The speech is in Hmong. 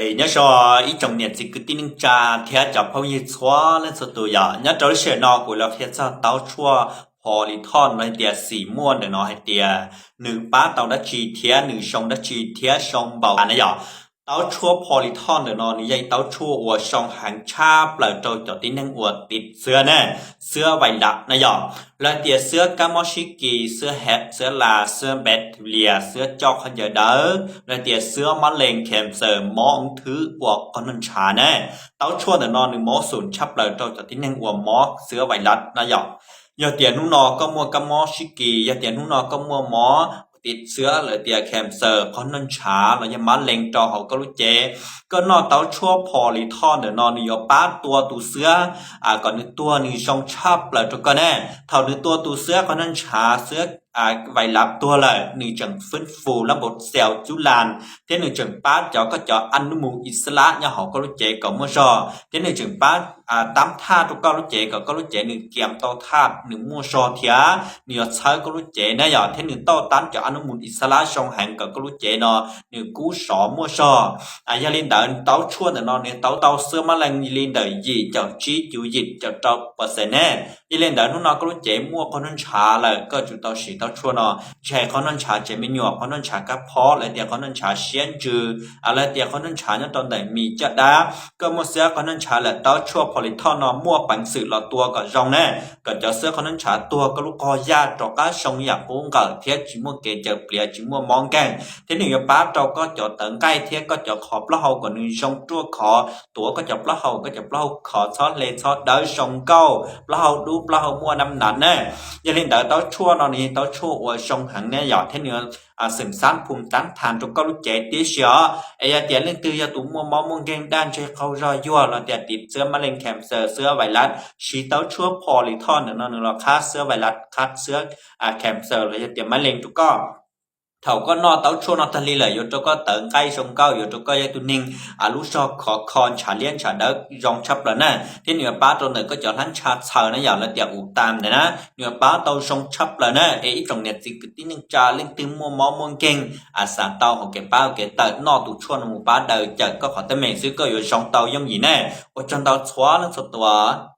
Nyob zoo ib tsoom niam txiv kwv tij neej tsa thiab cov phooj ywg txhua leej txhua tus yom, nyob rau lub sij hawm no kuv los qhia txog tauv tshuaj Polython los hais tias xim muaj ntawm no hais tias nws pab tau dab tsi thiab nws zoo dab tsi thiab zoo npaum cas na yom. Tauv tshuaj Polython ntawm no nws yog ib tauv tshuaj uas zoo heev tshaj plaws rau cov tib neeg uas tim xwab ne, xwab vais las na yom, los hais tias xwab kab mob sib kis, xwab hep, xwab las, xwab bacteria, xwab coj qhov ncaws dawb, los hais tias xwab mab lees cancer, mob ung thư uas qhov noj ntshav ne. Tauv tshuaj ntawm no nws mob xum tshaj plaws rau cov tib neeg uas mob xwab vais las na yom. Yog tias hnub no koj muaj kab mob sib kis, yog tias hnub no koj muaj mob tim xwab los tias cancer, qhov noj ntshav los yog mab lees rau hauv koj lub cev, koj noj tauv tshuaj Polython ntawm no nws yuav pab tua tus xwab kom nws tuag nws zoo tshaj plaws rau koj ne. Thaum nws tua tus xwab qhov noj ntshav, xwab vais las tuag lawm, nws tseem fwb fus lab npau xeus cub las, thiab nws tseem pab cov koj cov a nub mus ixab lab nyob hauv koj lub cev kom muaj zog, thiab nws tseem pab tab thaj rau koj lub cev kom koj lub cev nws kiam tau thaj nws muaj zog thiab nws yuav txhawb koj lub cev na yom, thiab nws tauj tab cov a nub mus ixab lab zoo heev kom koj lub cev no nws kub sov muaj zog. Yog li ntawd tauv tshuaj ntawm no nws tauv tau xwab mab lees li ntawm yim caum tsib cuv yim caum rau percent ne. Yog li ntawd hnub no koj lub cev muaj qhov noj ntshav lawm koj tsum tau siv tauv tshuaj no, tsis hais qhov noj ntshav tsev me nyuam, qhov noj ntshav kab phob, los tias qhov noj ntshav siab ntsws, los tias qhov noj ntshav nyob rau ntawm mis caj dab, koj muaj xwab qhov noj ntshav lawm tauv tshuaj Polython no muaj peev xwm los tua kom zoo ne, kom cov xwab qhov noj ntshav tuag koj lub qog yaj rov qab zoo yam qub nqawm thiab tsis muaj kev caws pliav tsis muaj mob nkeeg, thiab nws yuav pab rau koj cov tawv nqaij thiab koj cov qhov plaub hau kom nws zoo ruaj khov, tuav koj cov plaub hau, koj cov plaub hau khov txhob hle txhob dawb zoo nkauj, plaub hau dub plaub hau muaj nab nas ne. Yog li ntawd tauv tshuaj no nws yog tauv tshuaj uas zoo heev ne yom, thiab nws xeem xab phum tab thas rau koj lub cev tib si os. Es yog tias leej twg yog tus muaj mob muaj nkeeg daj ntseg qaug zog yuag los tias tim xwab mab lees cancer, xwab vais las, siv tauv tshuaj Polython ntawm no nws los qhab xwab vais las, qhab xwab cancer los yog tias mab lees rau koj. Thaum koj noj tauv tshuaj no tag li lawm yuav rau koj tawv nqaij zoo nkauj, yuav rau koj yog tus neeg lub zog khov kho ntshav liab ntshav dawb zoo tshaj plaws na, thiab nws yuav pab rau ntawm koj cov hlab ntsha txhaws na yom, los tias ub tas ntawd na, nws yuav pab tau zoo tshaj plaws na. Es ib tsoom niam txiv kwv tij neej tsa leej twg muaj mob muaj nkeeg, xav tau hauv kev pab hauv kev tawm noj tus tshuaj no mus pab daws cawm koj qhov teeb meem xwb koj yuav zoo tau yooj yim ne. Ua tsaug ntau txhua leej txhua tus.